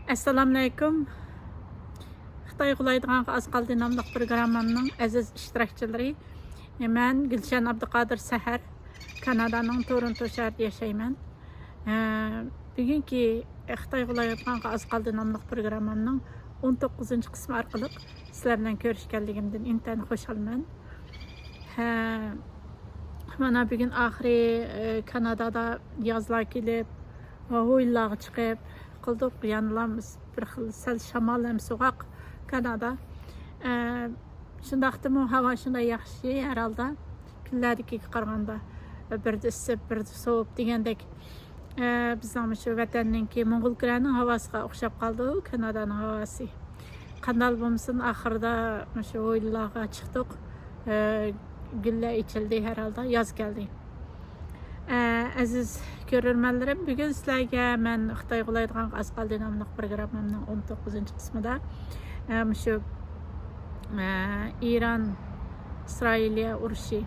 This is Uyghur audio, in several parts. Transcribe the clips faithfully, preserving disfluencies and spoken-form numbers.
ئەسسالامۇئەلەيكۇم. خىتاي غۇلايدىغانغا ئاز قالدى ناملىق پروگراممامنىڭ ئەزىز ئىشتىراكچىلىرى. مەن گۈلشەن ئابدۇقادىر سەھەر، كانادانىڭ تورونتو شەھىرىدە ياشايمەن. ئە، بۈگۈنكى خىتاي غۇلايدىغانغا ئاز قالدى ناملىق پروگراممامنىڭ ئون توققۇزىنچى قىسمى ئارقىلىق سىلەر بىلەن كۆرۈشكەنلىكىمدىن ئىنتايىن خۇشالمەن. ھە، مانا بۈگۈن ئاخىرى، ئە، كانادادا يازلار كېلىپ، ھويلىلارغا چىقىپ قىلدۇق. يەنىلا بىر خىل سەل شامال ھەم سوغۇق كانادا. ئە، شۇنداقتىمۇ ھاۋا شۇنداق ياخشى ھەر ھالدا. كۈنلەردىكىگە قارىغاندا بىردە ئىسسىپ، بىردە سوۋۇپ دېگەندەك. ئە، بىزنىڭ مۇشۇ ۋەتەننىڭكى موڭغۇلكىلەرنىڭ ھاۋاسىغا ئوخشاپ قالدى كانادانىڭ ھاۋاسى. قانداق بولمىسۇن، ئاخىرىدا مۇشۇ ھويلىلارغا چىقتۇق. ئە، گۈللەر ئېچىلدى ھەر ھالدا، ياز كەلدى. ئە، ئەزىز كۆرۈرمەنلىرىم، بۈگۈن سىلەرگە مەن خىتاي غۇلايدىغانغا ئاز قالدى ناملىق پروگراممامنىڭ ئون توققۇزىنچى قىسمىدا، ئە، مۇشۇ، ئە، ئىران ئىسرائىلىيە ئۇرۇشى،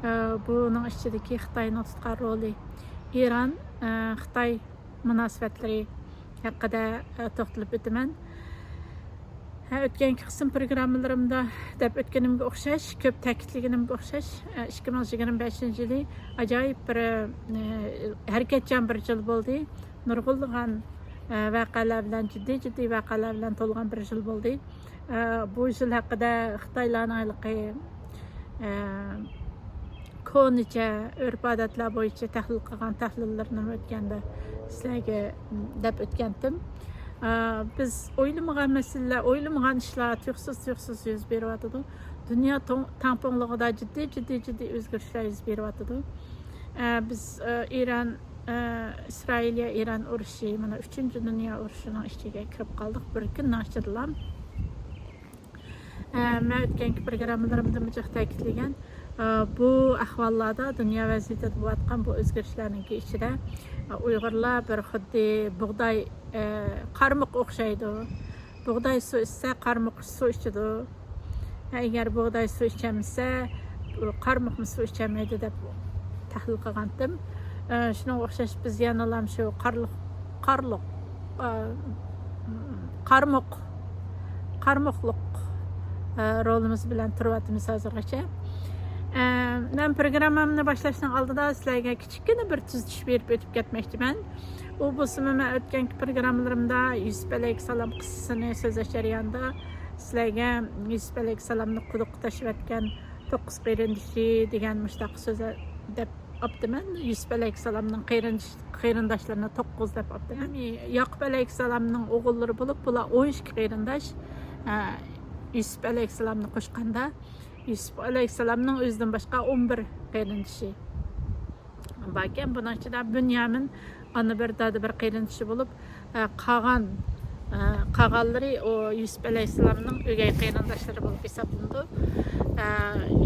ئە، بۇنىڭ ئىچىدىكى خىتاينىڭ تۇتقان رولى، ئىران، ئە، خىتاي مۇناسىۋەتلىرى ھەققىدە، ئە، توختىلىپ ئۆتىمەن. ھە، ئۆتكەنكى قىسىم پروگراممىلىرىمدا دەپ ئۆتكىنىمگە ئوخشاش، كۆپ تەكىتلىگىنىمگە ئوخشاش، ئە، ئىككى مىڭ يىگىرمە بەشىنچى يىلى ئاجايىپ بىر، ئە، ھەرىكەتچان بىر يىل بولدى. نۇرغۇنلىغان، ئە، ۋەقەلەر بىلەن، جىددىي، جىددىي ۋەقەلەر بىلەن تولغان بىر يىل بولدى. ئە، بۇ يىل ھەققىدە خىتايلارنىڭ ھېلىقى، ئە، كونىچە ئۆرپ-ئادەتلەر بويىچە تەھلىل قىلغان تەھلىللىرىنى ئۆتكەندە سىلەرگە دەپ ئۆتكەنتىم. ئە، بىز ئويلىمىغان مەسىلىلەر، ئويلىمىغان ئىشلار تۇيۇقسىز، تۇيۇقسىز يۈز بېرىۋاتىدۇ. دۇنيا توڭ-، تەڭپۇڭلۇقىدا جىددىي، جىددىي، جىددىي ئۆزگىرىشلەر يۈز بېرىۋاتىدۇ. ئە، بىز، ئە، ئىران، ئە، ئىسرائىلىيە ئىران ئۇرۇشى، مانا، ئۈچىنچى دۇنيا ئۇرۇشىنىڭ ئىچىگە كىرىپ قالدۇق بىر كۈننىڭ ئىچىدىلا. ئە، مەن ئۆتكەنكى پروگراممىلىرىمدىمۇ جىق تەكىتلىگەن، ئە، بۇ ئەھۋاللاردا، دۇنيا ۋەزىيىتىدە بولۇۋاتقان بۇ ئۆزگىرىشلەرنىڭكى ئىچىدە، ئە، ئۇيغۇرلار بىر خۇددى بۇغداي، ئە، قارمۇققا ئوخشايدۇ. بۇغداي سۇ ئىچسە، قارمۇق سۇ ئىچىدۇ. ئەگەر بۇغداي سۇ ئىچەلمىسە، قارمۇقمۇ سۇ ئىچەلمەيدۇ دەپ تەھلىل قىلغانتىم. ئە، شۇنىڭغا ئوخشاش بىز يەنىلا شۇ قارلۇق، قارلۇق، ئە، قارمۇق، قارمۇقلۇق، ئە، رولىمىز بىلەن تۇرۇۋاتىمىز ھازىرغىچە. ئە، مەن پروگراممامنى باشلاشنىڭ ئالدىدا سىلەرگە كىچىككىنە بىر تۈزىتىش بېرىپ ئۆتۈپ كەتمەكچىمەن. ئۇ بولسىمۇ، مەن ئۆتكەنكى پروگراممىلىرىمدا يۈسۈپ ئەلەيھىسسالام قىسسىسىنى سۆزلەش جەريانىدا سىلەرگە يۈسۈپ ئەلەيھىسسالامنى قۇدۇققا تاشلىۋەتكەن توققۇز قېرىندىشى دېگەن مۇشۇنداق سۆز دەپ ئاپتىمەن. يۈسۈپ ئەلەيھىسسالامنىڭ قېرىندىش-، قېرىنداشلىرىنى توققۇز دەپ ئاپتىمەن. ياقۇپ ئەلەيھىسسالامنىڭ ئوغۇللىرى بولۇپ، بۇلار ئون ئىككى قېرىنداش. ئە، يۈسۈپ ئەلەيھىسسالامنى قوشقاندا، يۈسۈپ ئەلەيھىسسالامنىڭ ئۆزىدىن باشقا ئون بىر قېرىندىشى باركەن. بۇنىڭ ئىچىدە بۇنيامىن ئانا بىر، دادا بىر قېرىندىشى بولۇپ، ئە، قالغان، ئە، قالغانلىرى ئۇ يۈسۈپ ئەلەيھىسسالامنىڭ ئۆگەي قېرىنداشلىرى بولۇپ ھېسابلىنىدۇ. ئە،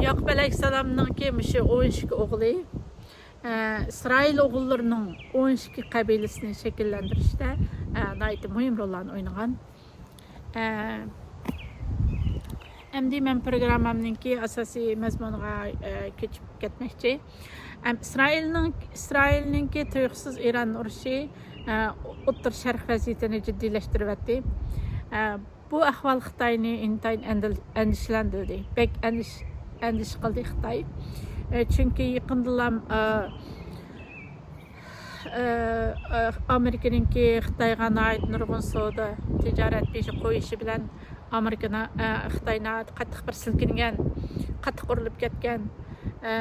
ياقۇپ ئەلەيھىسسالامنىڭكى مۇشۇ ئون ئىككى ئوغلى، ئە، ئىسرائىل ئوغۇللىرىنىڭ ئون ئىككى قەبىلىسىنى شەكىللەندۈرۈشتە، ئە، ناھايىتى مۇھىم روللارنى ئوينىغان. ئە، ئەمدى مەن پروگراممامنىڭكى ئاساسىي مەزمۇنىغا، ئە، كۆچۈپ كەتمەكچى. ئەم، ئىسرائىلنىڭ، ئىسرائىلنىڭكى تۇيۇقسىز ئىران ئۇرۇشى، ئە، ئوتتۇرا شەرق ۋەزىيىتىنى جىددىيلەشتۈرۈۋەتتى. ئە، بۇ ئەھۋال خىتاينى ئىنتايىن ئەندىل-، ئەندىشىلەندۈردى. بەك ئەندىش-، ئەندىشە قىلدى خىتاي. ئە، چۈنكى يېقىندىلا، ئە، ئە، ئە، ئامېرىكىنىڭكى خىتايغا ناھايىتى نۇرغۇن سودا، تىجارەت بېجى قويۇشى بىلەن ئامېرىكا نا-، ئە، خىتاي ناھايىتى قاتتىق بىر سىلكىنگەن، قاتتىق ئۇرۇلۇپ كەتكەن. ئە،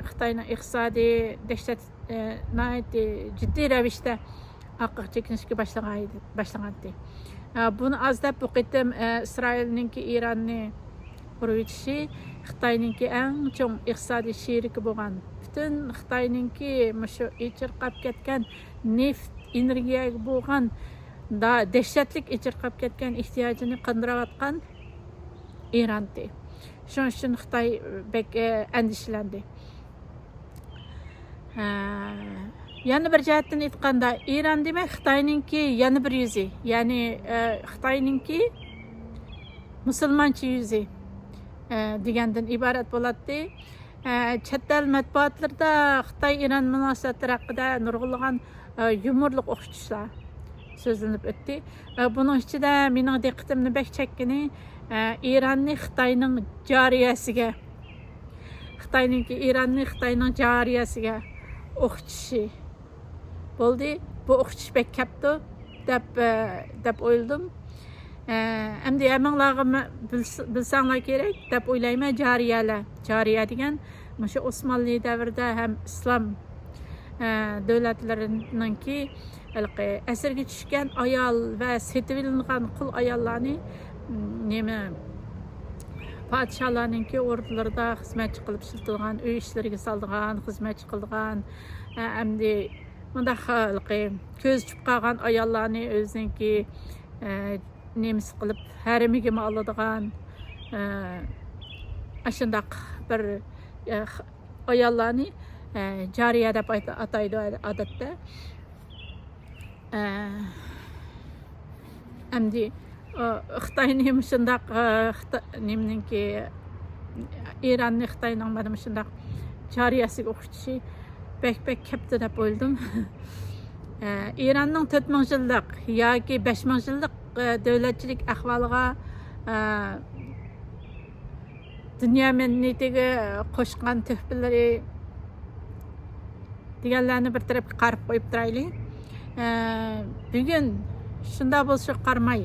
خىتاينىڭ ئىقتىسادىي دەھشەت، ئە، ناھايىتى جىددىي رەۋىشتە ئارقىغا چېكىنىشكە باشلىغان ئىدى، باشلىغانتى. ئە، بۇنى ئاز دەپ، بۇ قېتىم، ئە، ئىسرائىلنىڭكى ئىراننى ئۇرۇۋېتىشى خىتاينىڭكى ئەڭ چوڭ ئىقتىسادىي شېرىكى بولغان، پۈتۈن خىتاينىڭكى مۇشۇ ئېچىرقاپ كەتكەن نېفىت، ئېنېرگىيەگە بولغان دا-، دەھشەتلىك ئېچىرقاپ كەتكەن ئېھتىياجىنى قاندۇرۇۋاتقان ئىرانتى. شۇنىڭ ئۈچۈن خىتاي بەك، ئە، ئەندىشىلەندى. ھە، يەنە بىر جەھەتتىن ئېيتقاندا، ئىران دېمەك خىتاينىڭكى يەنە بىر يۈزى، يەنى، ئە، خىتاينىڭكى مۇسۇلمانچە يۈزى، ئە، دېگەندىن ئىبارەت بولاتتى. ئە، چەت ئەل مەتبۇئاتلىرىدا خىتاي ئىران مۇناسىۋەتلىرى ھەققىدە نۇرغۇنلىغان، ئە، يۇمۇرلۇق ئوخشىتىشلار، سۆزلىنىپ ئۆتتى. ئە، بۇنىڭ ئىچىدە مېنىڭ دىققىتىمنى بەك چەككىنى، ئە، ئىراننى خىتاينىڭ جارىيەسىگە، خىتاينىڭكى، ئىراننى خىتاينىڭ جارىيەسىگە ئوخشىتىشى. بولدى، بۇ ئوخشىتىش بەك كەپتۇ دەپ، ئە، دەپ ئويلىدىم. ئە، ئەمدى ھەممىڭلارغا مە-، بىلس-، بىلسەڭلار كېرەك دەپ ئويلايمەن، جارىيەلەر. جارىيە دېگەن مۇشۇ ئوسمانلى دەۋرىدە ھەم ئىسلام، ئە، دۆلەتلىرىنىڭكى ھېلىقى ئەسىرگە چۈشكەن ئايال ۋە سېتىۋېلىنغان قۇل ئاياللارنى، م، نېمە، پادىشاھلارنىڭكى ئوردىلىرىدا خىزمەتچى قىلىپ ئىشلىتىدىغان، ئۆي ئىشلىرىگە سالىدىغان، خىزمەتچى قىلىدىغان، ئە، ئەمدى مۇنداق ھېلىقى كۆزى چۈشۈپ قالغان ئاياللارنى ئۆزىنىڭكى، ئە، نېمىسى قىلىپ ھەرىمىگىمۇ ئالىدىغان، ئە، ئاشۇنداق بىر، ئە، ئاياللارنى، ئە، جارىيە دەپ ئايتا-، ئاتايدۇ ئادەتتە. ئە، ئەمدى، ئە، خىتاينى مۇشۇنداق، ئە، خىتا-، نېمىنىڭكى، ئىراننى خىتاينىڭ مانا مۇشۇنداق جارىيەسىگە ئوخشىتىشى بەك، بەك كەپتۇ دەپ ئويلىدىم. ئە، ئىراننىڭ تۆت مىڭ يىللىق ياكى بەش مىڭ يىللىق، ئە، دۆلەتچىلىك ئەھۋالىغا، ئە، دۇنيا مەدەنىيىتىگە قوشقان تۆھپىلىرى دېگەنلەرنى بىر تەرەپكە قايرىپ قويۇپ تۇرايلى. ئە، بۈگۈن شۇنداق بولۇشىغا قارىماي،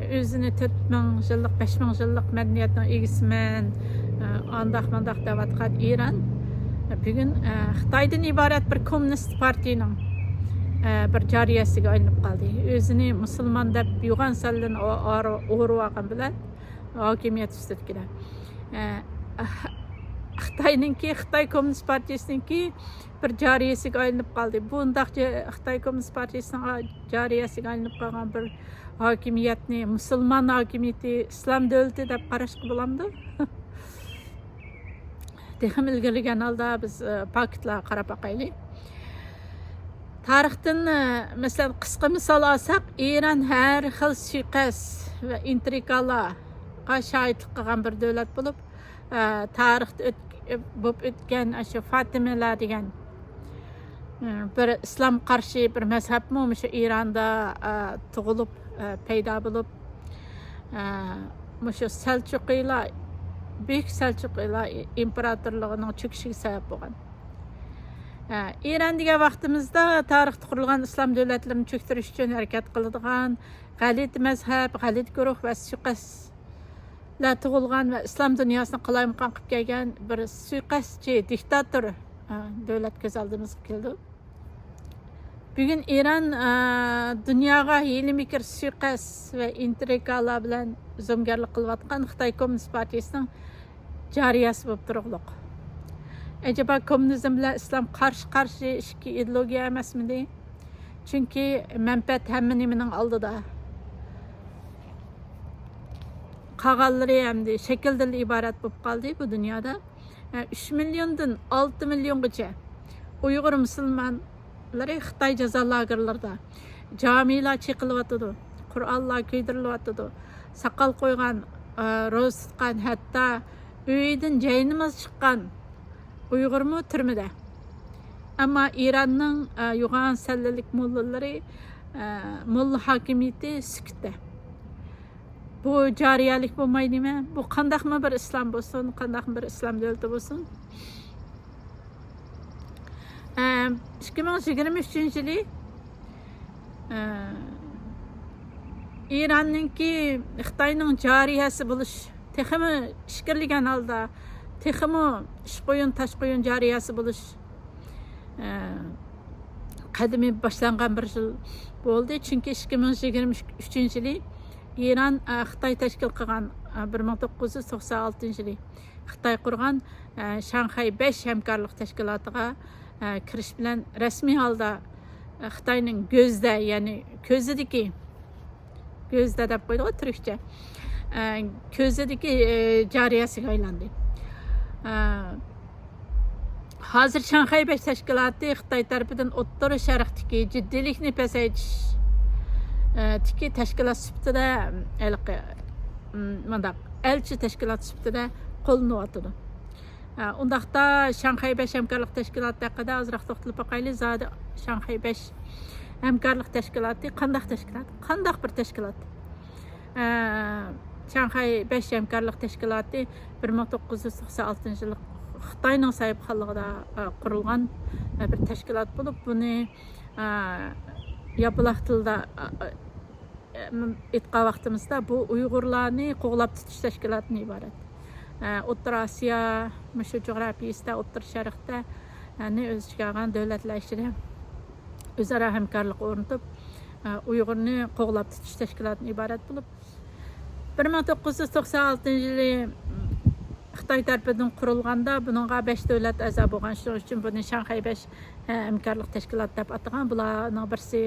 ئۆزىنى تۆت مىڭ يىللىق، بەش مىڭ يىللىق مەدەنىيەتنىڭ ئىگىسىمەن، ئە، ئانداق مۇنداق دەۋاتقان ئىران بۈگۈن، ئە، خىتايدىن ئىبارەت بىر كوممۇنىست پارتىيىنىڭ، ئە، بىر جارىيەسىگە ئايلىنىپ قالدى. ئۆزىنى مۇسۇلمان دەپ يوغان سەللىنى ئو-، ئارا-، ئورىۋالغان بىلەن ھاكىمىيەت ئۈستىدىكىلەر. ئە، خىتاينىڭكى، خىتاي كوممۇنىست پارتىيىسىنىڭكى بىر جارىيەسىگە ئايلىنىپ قالدى. بۇنداق جا-، خىتاي كوممۇنىست پارتىيىسىنىڭ جارىيەسىگە ئايلىنىپ قالغان بىر ھاكىمىيەتنى مۇسۇلمان ھاكىمىيىتى، ئىسلام دۆلىتى دەپ قاراشقا بولامدۇ؟ تېخىمۇ ئىلگىرىلىگەن ھالدا بىز، ئە، پاكىتلارغا قاراپ باقايلى. تارىختىن، ئە، مەسىلەن، قىسقا مىسال ئالساق، ئىران ھەر خىل سۇيىقەست ۋە ئىنترىگىلارغا شاھىتلىق قىلغان بىر دۆلەت بولۇپ، ئە، تارىختا ئۆت-، بولۇپ ئۆتكەن ئاشۇ فاتىمىلەر دېگەن، ئە، بىر ئىسلام قارشى بىر مەزھەپمۇ مۇشۇ ئىراندا، ئە، تۇغۇلۇپ، ئە، پەيدا بولۇپ، ئە، مۇشۇ سەلچۇقىلار، بۈيۈك سەلچۇقىلار ئىمپېراتورلۇقىنىڭ چۆكۈشىگە سەۋەب بولغان. ئە، ئىران دېگەن ۋاقتىمىزدا تارىختا قۇرۇلغان ئىسلام دۆلەتلىرىنى چۆكتۈرۈش ئۈچۈن ھەرىكەت قىلىدىغان غەلىتە مەزھەپ، غەلىتە گۇرۇھ ۋە سۇيىقەستلەر تۇغۇلغان ۋە ئىسلام دۇنياسىنى قالايمىقان قىلىپ كەلگەن بىر سۇيىقەستچى، دىكتاتور، ئە، دۆلەت كۆز ئالدىمىزغا كېلىدۇ. بۈگۈن ئىران، ئە، دۇنياغا ھىيلە-مىكىر، سۇيىقەست ۋە ئىنترىگالار بىلەن زومىگەرلىك قىلىۋاتقان خىتاي كوممۇنىست پارتىيىسىنىڭ جارىيەسى بولۇپ تۇرۇقلۇق. ئەجەبا، كوممۇنىزم بىلەن ئىسلام قارشى-قارشى ئىككى ئىدېئولوگىيە ئەمەسمىدى؟ چۈنكى مەنپەئەت ھەممە نېمىنىڭ ئالدىدا. قالغانلىرى ئەمدى شەكىلدىن ئىبارەت بولۇپ قالدى بۇ دۇنيادا. ئە، ئۈچ مىليوندىن ئالتە مىليونغىچە ئۇيغۇر مۇسۇلمانلىرى خىتاي جازا لاگېرلىرىدا جامىلار چېقىلىۋاتىدۇ، قۇرئانلار كۆيدۈرۈلۈۋاتىدۇ، ساقال قويغان، ئە، روزا تۇتقان، ھەتتا ئۆيىدىن جايناماز چىققان ئۇيغۇرمۇ تۈرمىدە. ئەمما ئىراننىڭ، ئە، يوغان سەللىلىك موللىلىرى، ئە، موللا ھاكىمىيىتى سۈكۈتتە. بۇ جارىيەلىك بولماي نېمە؟ بۇ قانداقمۇ بىر ئىسلام بولسۇن، قانداقمۇ بىر ئىسلام دۆلىتى بولسۇن. ئە، ئىككى مىڭ يىگىرمە ئۈچىنچى يىلى، ئە، ئىراننىڭكى خىتاينىڭ جارىيەسى بولۇش، تېخىمۇ ئىچكىرىلىگەن ھالدا، تېخىمۇ ئىچ قويۇن، تاش قويۇن جارىيەسى بولۇش، ئە، قەدىمى باشلانغان بىر يىل بولدى. چۈنكى ئىككى مىڭ يىگىرمە ئۈچىنچى يىلى ئىران، ئە، خىتاي تەشكىل قىلغان، ئە، بىر مىڭ توققۇز يۈز توقسان ئالتىنچى يىلى خىتاي قۇرغان، ئە، شاڭخەي بەش ھەمكارلىق تەشكىلاتىغا، ئە، كىرىش بىلەن رەسمىي ھالدا، ئە، خىتاينىڭ گۆزدە، يەنى كۆزىدىكى، گۆزدە دەپ قويدىغۇ تۈركچە، ئە، كۆزىدىكى، ئە، جارىيەسىگە ئايلاندى. ئە، ھازىر شاڭخەي بەش تەشكىلاتى خىتاي تەرىپىدىن ئوتتۇرا شەرقتىكى جىددىيلىكنى پەسەيتىش، ئە، تىكى تەشكىلات سۈپىتىدە، ھېلىقى، م، مۇنداق، ئەلچى تەشكىلات سۈپىتىدە قوللىنىۋاتىدۇ. ئە، ئۇنداقتا شاڭخەي بەش ھەمكارلىق تەشكىلاتى ھەققىدە ئازراق توختىلىپ باقايلى. زادى شاڭخەي بەش ھەمكارلىق تەشكىلاتى قانداق تەشكىلات؟ قانداق بىر تەشكىلات؟ ئە، شاڭخەي بەش ھەمكارلىق تەشكىلاتى بىر مىڭ توققۇز يۈز توقسان ئالتىنچى يىلى خىتاينىڭ ساھىبخانلىقىدا، ئە، قۇرۇلغان، ئە، بىر تەشكىلات بولۇپ، بۇنى، ئە، ياپىلاق تىلدا، ئە، ئە، ئېيتقان ۋاقتىمىزدا، بۇ ئۇيغۇرلارنى قوغلاپ تۇتۇش تەشكىلاتىدىن ئىبارەت. ئە، ئوتتۇرا ئاسىيا، مۇشۇ جۇغراپىيىسىدە، ئوتتۇرا شەرقتە، ئەنى ئۆز ئىچىگە ئالغان دۆلەتلەر ئىچىدە ئۆزئارا ھەمكارلىق ئورنىتىپ، ئە، ئۇيغۇرنى قوغلاپ تۇتۇش تەشكىلاتىدىن ئىبارەت بولۇپ، بىر مىڭ توققۇز يۈز توقسان ئالتىنچى يىلى خىتاي تەرىپىدىن قۇرۇلغاندا، بۇنىڭغا بەش دۆلەت ئەزا بولغان، شۇنىڭ ئۈچۈن بۇنى شاڭخەي بەش، ئە، ھەمكارلىق تەشكىلاتى دەپ ئاتىغان. بۇلارنىڭ بىرسى،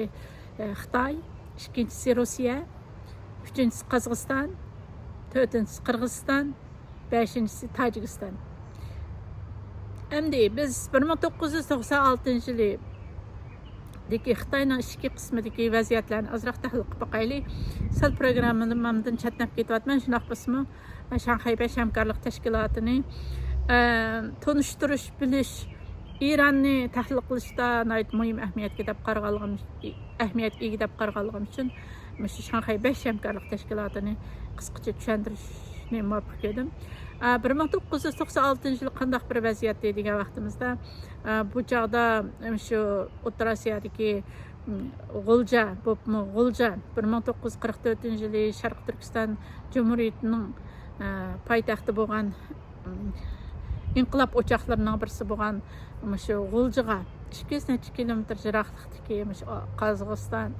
ئە، خىتاي، ئىككىنچىسى روسىيە، ئۈچىنچىسى قازاقىستان، تۆتىنچىسى قىرغىزىستان، بەشىنچىسى تاجىكىستان. ئەمدى بىز بىر مىڭ توققۇز يۈز توقسان ئالتىنچى يىلىدىكى خىتاينىڭ ئىچكى قىسمىدىكى ۋەزىيەتلەرنى ئازراق تەھلىل قىلىپ باقايلى. سەل پروگراممامدىن چەتنەپ كېتىۋاتىمەن، شۇنداق بولسىمۇ، شاڭخەي بەش ھەمكارلىق تەشكىلاتىنى، ئە، تونۇشتۇرۇش، بىلىش، ئىراننى تەھلىل قىلىشتا ناھايىتى مۇھىم ئەھمىيەتكە دەپ قارىغانلىقىم، ئەھمىيەتكە ئىگە دەپ قارىغانلىقىم ئۈچۈن، مۇشۇ شاڭخەي بەش ھەمكارلىق تەشكىلاتىنى قىسقىچە چۈشەندۈرۈشنى مۇۋاپىق كۆردۈم. ئە، بىر مىڭ توققۇز يۈز توقسان ئالتىنچى يىل قانداق بىر ۋەزىيەتتى دېگەن ۋاقتىمىزدا، ئە، بۇ چاغدا، ئە، شۇ ئوتتۇرا ئاسىيادىكى، م، غۇلجا، بولۇپمۇ غۇلجا، بىر مىڭ توققۇز يۈز قىرىق تۆتىنچى يىلى شەرقىي تۈركىستان جۇمھۇرىيىتىنىڭ، ئە، پايتەختى بولغان، م، ئىنقىلاب ئوچاقلىرىنىڭ بىرسى بولغان مۇشۇ غۇلجىغا ئىككى يۈز نەچچە كىلومېتىر يىراقلىقتىكى مۇشۇ قازاقىستان،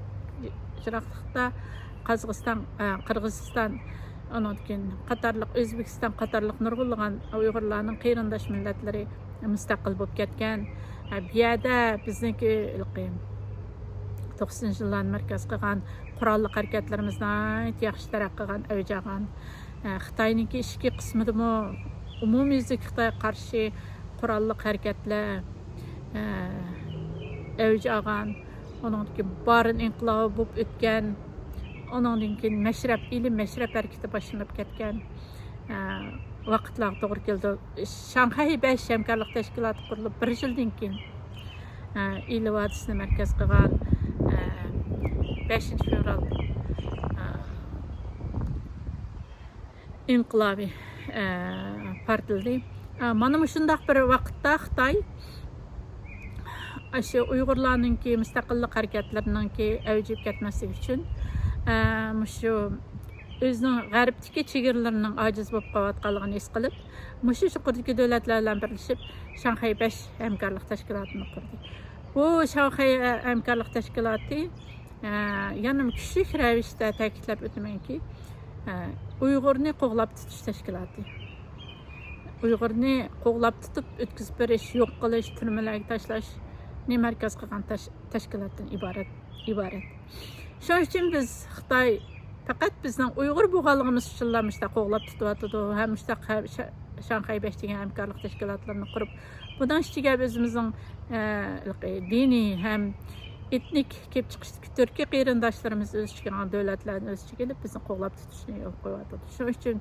يىراقلىقتا قازاقىستان، ئە، قىرغىزىستان، ئاندىن كېيىن قاتارلىق ئۆزبېكىستان قاتارلىق نۇرغۇنلىغان ئۇيغۇرلارنىڭ قېرىنداش مىللەتلىرى مۇستەقىل بولۇپ كەتكەن. ئە، بۇ يەردە بىزنىڭكى ھېلىقى توقسىنىنچى يىللارنى مەركەز قىلغان قوراللىق ھەرىكەتلىرىمىز ناھايىتى ياخشى تەرەققىي قىلغان، ئەۋج ئالغان. ئە، خىتاينىڭكى ئىچكى قىسمىدىمۇ ئومۇميۈزلۈك خىتايغا قارشى قوراللىق ھەرىكەتلەر، ئە، ئەۋج ئالغان. ئۇنىڭدىن كېيىن بارىن ئىنقىلابى بولۇپ ئۆتكەن. ئۇنىڭدىن كېيىن مەشرەپ، ئىلىم مەشرەپ ھەرىكىتى باشلىنىپ كەتكەن، ئە، ۋاقىتلارغا توغرا كېلىدۇ. شاڭخەي بەش ھەمكارلىق تەشكىلاتى قۇرۇلۇپ بىر يىلدىن كېيىن، ئە، ئىلى ۋادىسىنى مەركەز قىلغان، ئە، بەشىنچى فېۋرال، ئە، ئىنقىلابى، ئە، پارتلىدى. ئە، مانا مۇشۇنداق بىر ۋاقىتتا خىتاي ئاشۇ ئۇيغۇرلارنىڭكى مۇستەقىللىق ھەرىكەتلىرىنىڭكى ئەۋجىگە كەتمەسلىكى ئۈچۈن، ئە، مۇشۇ ئۆزىنىڭ غەربتىكى چېگرىلىرىنىڭ ئاجىز بولۇپ قېلىۋاتقانلىقىنى ھېس قىلىپ، مۇشۇ يۇقىرىدىكى دۆلەتلەر بىلەن بىرلىشىپ شاڭخەي بەش ھەمكارلىق تەشكىلاتىنى قۇردى. بۇ شاڭخەي ھەمكارلىق تەشكىلاتى، ئە، يەنە كۈچلۈك رەۋىشتە تەكىتلەپ ئۆتىمەنكى، ئە، ئۇيغۇرنى قوغلاپ تۇتۇش تەشكىلاتى. ئۇيغۇرنى قوغلاپ تۇتۇپ ئۆتكۈزۈپ بېرىش، يوق قىلىش، تۈرمىلەرگە تاشلاشنى مەركەز قىلغان تەش-، تەشكىلاتتىن ئىبارەت، ئىبارەت. شۇنىڭ ئۈچۈن بىز خىتاي پەقەت بىزنىڭ ئۇيغۇر بولغانلىقىمىز ئۈچۈنلا مۇشۇنداق قوغلاپ تۇتۇۋاتىدۇ ھەم مۇشۇنداق ھە-، شا-، شاڭخەي بەش دېگەن ھەمكارلىق تەشكىلاتلىرىنى قۇرۇپ، بۇنىڭ ئىچىگە ئۆزىمىزنىڭ، ئە، دىنىي ھەم ئېتنىك كېلىپ چىقىشتىكى تۈركىي قېرىنداشلىرىمىز ئۆز ئىچىگە ئالغان دۆلەتلەرنى ئۆز ئىچىگە ئېلىپ، بىزنى قوغلاپ تۇتۇشنى يولغا قويۇۋاتىدۇ. شۇنىڭ ئۈچۈن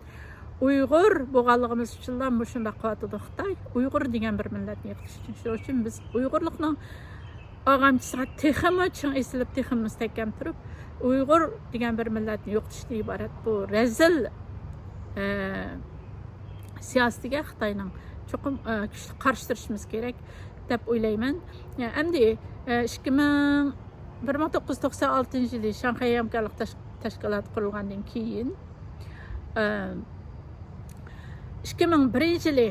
ئۇيغۇر بولغانلىقىمىز ئۈچۈنلا مۇشۇنداق قىلىۋاتىدۇ خىتاي. ئۇيغۇر دېگەن بىر مىللەتنى يوقىتىش ئۈچۈن. شۇنىڭ ئۈچۈن بىز ئۇيغۇرلۇقنىڭ ئاغامچىسىغا تېخىمۇ چىڭ ئېسىلىپ، تېخىمۇ مۇستەھكەم تۇرۇپ، ئۇيغۇر دېگەن بىر مىللەتنى يوقىتىشتىن ئىبارەت بۇ رەزىل، ئە، سىياسىتىگە خىتاينىڭ چوقۇم، ئە، كۈچلۈك قارشى تۇرۇشىمىز كېرەك دەپ ئويلايمەن. ئە، ئەمدى، ئە، ئىككى مىڭ، بىر مىڭ توققۇز يۈز توقسان ئالتىنچى يىلى شاڭخەي ھەمكارلىق تەش-، تەشكىلاتى قۇرۇلغاندىن كېيىن، ئە، ئىككى مىڭ بىرىنچى يىلى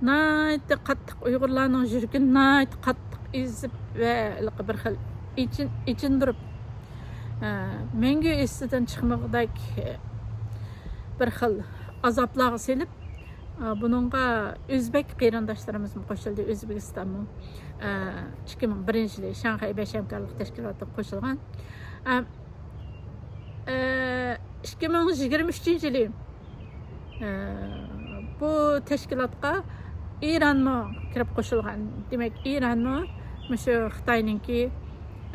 ناھايىتى قاتتىق ئۇيغۇرلارنىڭ يۈرىكىنى ناھايىتى قاتتىق ئېزىپ ۋە ھېلىقى بىر خىل ئېچىن-، ئېچىندۇرۇپ، ئە، مەڭگۈ ئېسىدىن چىقمىغۇدەك بىر خىل ئازابلارغا سېلىپ، ئە، بۇنىڭغا ئۆزبەك قېرىنداشلىرىمىزمۇ قوشۇلدى، ئۆزبېكىستانمۇ، ئە، ئىككى مىڭ بىرىنچى يىلى شاڭخەي بەش ھەمكارلىق تەشكىلاتىغا قوشۇلغان. ئە، ئىككى مىڭ يىگىرمە ئۈچىنچى يىلى، ئە، بۇ تەشكىلاتقا ئىرانمۇ كىرىپ قوشۇلغان. دېمەك، ئىرانمۇ مۇشۇ خىتاينىڭكى،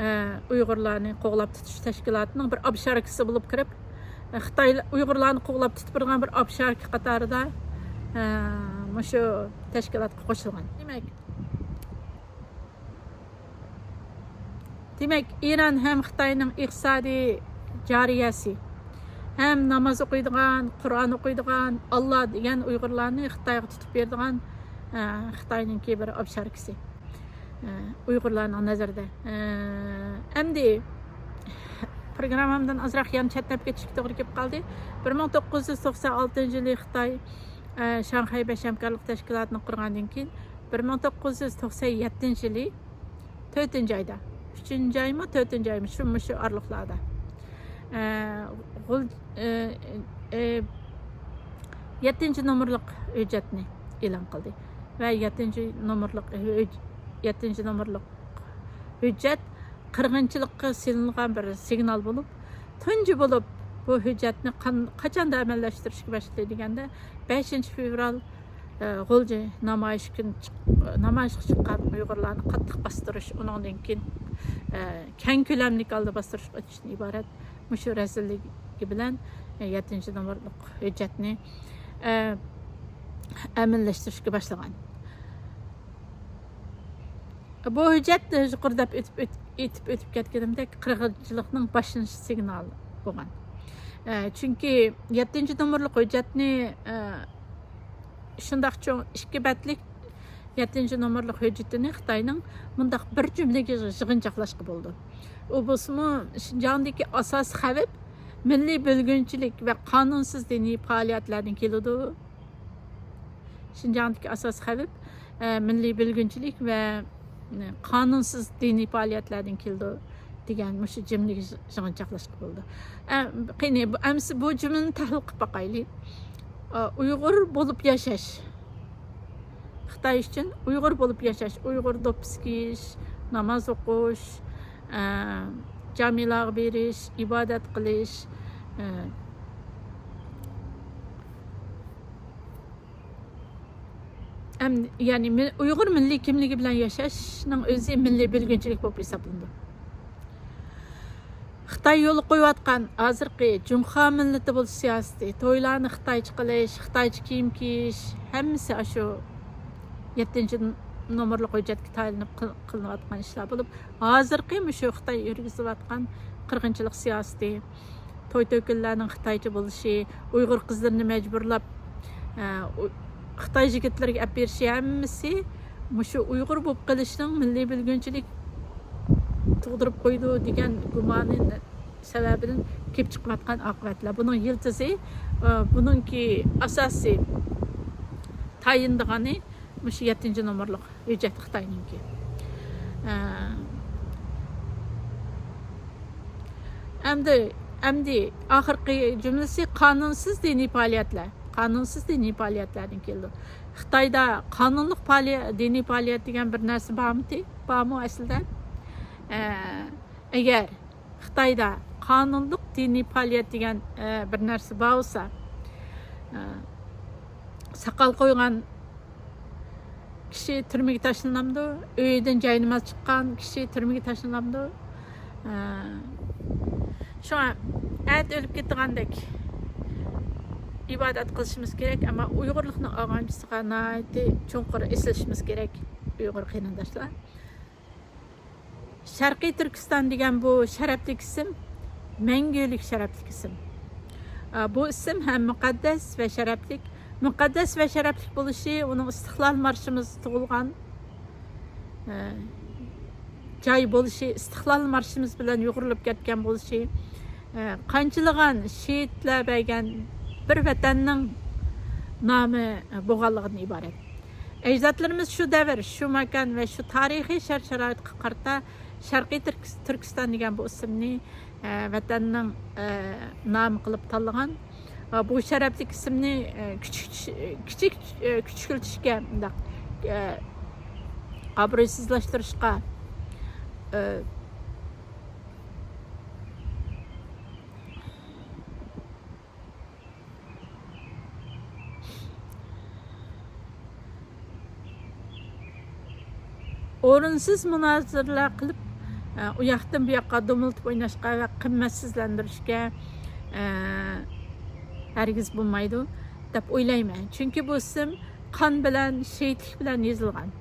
ئە، ئۇيغۇرلارنى قوغلاپ تۇتۇش تەشكىلاتىنىڭ بىر ئابشاركىسى بولۇپ كىرىپ، خىتاي ئۇيغۇرلارنى قوغلاپ تۇتۇپ بېرىدىغان بىر ئابشاركا قاتارىدا، ئە، مۇشۇ تەشكىلاتقا قوشۇلغان. دېمەك، دېمەك، ئىران ھەم خىتاينىڭ ئىقتىسادىي جارىيەسى، ھەم ناماز ئوقۇيدىغان، قۇرئان ئوقۇيدىغان، ئاللا دېگەن ئۇيغۇرلارنى خىتايغا تۇتۇپ بېرىدىغان، ئە، خىتاينىڭكى بىر ئوبشاركىسى، ئە، ئۇيغۇرلارنىڭ نەزىرىدە. ئە، ئەمدى پروگراممامدىن ئازراق يان چەتنەپ كېتىشكە توغرا كېلىپ قالدى. بىر مىڭ توققۇز يۈز توقسان ئالتىنچى يىلى خىتاي، ئە، شاڭخەي بەش ھەمكارلىق تەشكىلاتىنى قۇرغاندىن كېيىن، بىر مىڭ توققۇز يۈز توقسان يەتتىنچى يىلى تۆتىنچى ئايدا، ئۈچىنچى ئايمۇ، تۆتىنچى ئايمۇ، شۇ، مۇشۇ ئارىلىقلاردا، ئە، غۇل-، ئە، ئە، يەتتىنچى نومۇرلۇق ھۆججەتنى ئېلان قىلدى. ۋە يەتتىنچى نومۇرلۇق ھۆج-، يەتتىنچى نومۇرلۇق ھۆججەت قىرغىنچىلىققا سېلىنغان بىر سىگنال بولۇپ، تۇنجى بولۇپ بۇ ھۆججەتنى قان-، قاچاندا ئەمەلىيلەشتۈرۈشكە باشلىدى دېگەندە، بەشىنچى فېۋرال، ئە، غۇلجا نامايىش كۈنى چىق-، نامايىشقا چىققان ئۇيغۇرلارنى قاتتىق باستۇرۇش، ئۇنىڭدىن كېيىن، ئە، كەڭ كۆلەملىك ھالدا باستۇرۇشقا ئۆتۈشتىن ئىبارەت مۇشۇ رەزىللىكى بىلەن، ئە، يەتتىنچى نومۇرلۇق ھۆججەتنى، ئە، ئەمەلىيلەشتۈرۈشكە باشلىغان. بۇ ھۆججەت، يۇقىرىدا ئېيتىپ ئۆت-، ئېيتىپ ئۆتۈپ كەتكىنىمدەك، قىرغىنچىلىقنىڭ باشلىنىش سىگنالى بولغان. ئە، چۈنكى يەتتىنچى نومۇرلۇق ھۆججەتنى، ئە، شۇنداق چوڭ ئىككى بەتلىك يەتتىنچى نومۇرلۇق ھۆججىتىنى خىتاينىڭ مۇنداق بىر جۈملىگە يىغىنچاقلاشقا بولىدۇ. ئۇ بولسىمۇ شىنجاڭدىكى ئاساسىي خەۋپ مىللىي بۆلگۈنچىلىك ۋە قانۇنسىز دىنىي پائالىيەتلەردىن كېلىدۇ. شىنجاڭدىكى ئاساسىي خەۋپ، ئە، مىللىي بۆلگۈنچىلىك ۋە، ئە، قانۇنسىز دىنىي پائالىيەتلەردىن كېلىدۇ دېگەن مۇشۇ جۈملىگە يىغىنچاقلاشقا بولىدۇ. ئە، قېنى، بۇ، ئەمسە بۇ جۈملىنى تەھلىل قىلىپ باقايلى. ئە، ئۇيغۇر بولۇپ ياشاش. خىتاي ئۈچۈن ئۇيغۇر بولۇپ ياشاش، ئۇيغۇر دوپپىسى كىيىش، ناماز ئوقۇش، ئە، جامىلارغا بېرىش، ئىبادەت قىلىش، ئە، ئەم-، يەنى مىل-، ئۇيغۇر مىللىي كىملىكى بىلەن ياشاشنىڭ ئۆزى مىللىي بۆلگۈنچىلىك بولۇپ ھېسابلىنىدۇ. خىتاي يولغا قويۇۋاتقان ھازىرقى جۇڭخۇا مىللىتى بولۇش سىياسىتى، تويلارنى خىتايچە قىلىش، خىتايچە كىيىم كىيىش، ھەممىسى ئاشۇ يەتتىنچى نومۇرلۇق ھۆججەتكە تايىنىپ قىل-، قىلىنىۋاتقان ئىشلار بولۇپ، ھازىرقى مۇشۇ خىتاي يۈرگۈزۈۋاتقان قىرغىنچىلىق سىياسىتى، توي-تۆكۈنلەرنىڭ خىتايچە بولۇشى، ئۇيغۇر قىزلىرىنى مەجبۇرلاپ، ئە، ئۇ-، خىتاي يىگىتلىرىگە ئەپ بېرىشى ھەممىسى مۇشۇ ئۇيغۇر بولۇپ قېلىشنىڭ مىللىي بۆلگۈنچىلىك تۇغدۇرۇپ قويىدۇ دېگەن گۇمانى سەۋەبىدىن كېلىپ چىقىۋاتقان ئاقىۋەتلەر. بۇنىڭ يىلتىزى، ئە، بۇنىڭكى ئاساسىي تايىنىدىغىنى مۇشۇ يەتتىنچى نومۇرلۇق ھۆججەت خىتاينىڭكى. ئە، ئەمدى، ئەمدى ئاخىرقى جۈملىسى قانۇنسىز دىنىي پائالىيەتلەر. قانۇنسىز دىنىي پائالىيەتلەردىن كېلىدۇ. خىتايدا قانۇنلۇق پائالىيە-، دىنىي پائالىيەت دېگەن بىر نەرسە بارمىتى؟ بارمۇ ئەسلىدە؟ ئە، ئەگەر خىتايدا قانۇنلۇق دىنىي پائالىيەت دېگەن، ئە، بىر نەرسە بار بولسا، ئە، ساقال قويغان كىشى تۈرمىگە تاشلىنامدۇ؟ ئۆيىدىن جايناماز چىققان كىشى تۈرمىگە تاشلىنامدۇ؟ ئە، شۇڭا ئەتە ئۆلۈپ كېتىدىغاندەك ئىبادەت قىلىشىمىز كېرەك، ئەمما ئۇيغۇرلۇقنىڭ ئارغامچىسىغا ناھايىتى چوڭقۇر ئېسىلىشىمىز كېرەك، ئۇيغۇر قېرىنداشلار. شەرقىي تۈركىستان دېگەن بۇ شەرەپلىك ئىسىم مەڭگۈلۈك شەرەپلىك ئىسىم. ئا، بۇ ئىسىم ھەم مۇقەددەس ۋە شەرەپلىك. مۇقەددەس ۋە شەرەپلىك بولۇشى، ئۇنىڭ ئىستىقلال مارشىمىز تۇغۇلغان، ئە، جاي بولۇشى، ئىستىقلال مارشىمىز بىلەن يۇغۇرۇلۇپ كەتكەن بولۇشى، ئە، قانچىلىغان شېھىتلەر بەرگەن بىر ۋەتەننىڭ نامى بولغانلىقىدىن ئىبارەت. ئەجدادلىرىمىز شۇ دەۋر، شۇ ماكان ۋە شۇ تارىخىي شەرت-شارائىتقا قارىتا شەرقىي تۈرك-، تۈركىستان دېگەن بۇ ئىسىمنى، ئە، ۋەتەننىڭ، ئە، نامى قىلىپ تاللىغان. ئە، بۇ شەرەپلىك ئىسىمنى، ئە، كىچىك-، كىچىك-، ئە، كىچىكلىتىشكە، مۇنداق، ئە، ئابرۇيسىزلاشتۇرۇشقا، ئە، ئورۇنسىز مۇنازىرىلەر قىلىپ، ئە، ئۇ ياقتىن بۇ ياققا دومىلىتىپ ئويناشقا ۋە قىممەتسىزلەندۈرۈشكە، ئە، ھەرگىز بولمايدۇ دەپ ئويلايمەن. چۈنكى بۇ ئىسىم قان بىلەن، شېھىتلىك بىلەن يېزىلغان.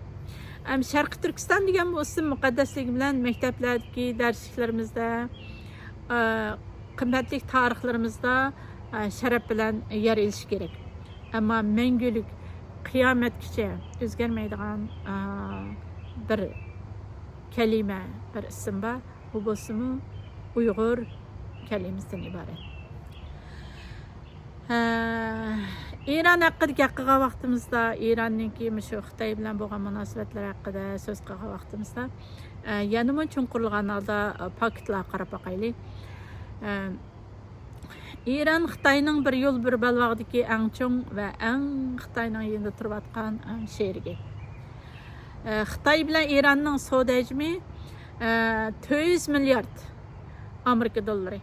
ھەم شەرقىي تۈركىستان دېگەن بۇ ئىسىم مۇقەددەسلىكى بىلەن مەكتەپلەردىكى دەرسلىكلىرىمىزدە، ئە، قىممەتلىك تارىخلىرىمىزدا، ئە، شەرەپ بىلەن يەر ئېلىشى كېرەك. ئەمما مەڭگۈلۈك، قىيامەتكىچە ئۆزگەرمەيدىغان، ئە، بىر كەلىمە، بىر ئىسىم بار. بۇ بولسىمۇ ئۇيغۇر كەلىمىسىدىن ئىبارەت. ھە، ئىران ھەققىدە گەپ قىلغان ۋاقتىمىزدا، ئىراننىڭكى مۇشۇ خىتاي بىلەن بولغان مۇناسىۋەتلەر ھەققىدە سۆز قىلغان ۋاقتىمىزدا، ئە، يەنىمۇ چوڭقۇرلىغان ھالدا، ئە، پاكىتلارغا قاراپ باقايلى. ئە، ئىران خىتاينىڭ بىر يول بىر بەلباغدىكى ئەڭ چوڭ ۋە ئەڭ خىتاينىڭ يېنىدا تۇرۇۋاتقان، ئە، شېرىكى. ئە، خىتاي بىلەن ئىراننىڭ سودا ھەجمى، ئە، تۆت يۈز مىليارد ئامېرىكا دوللىرى.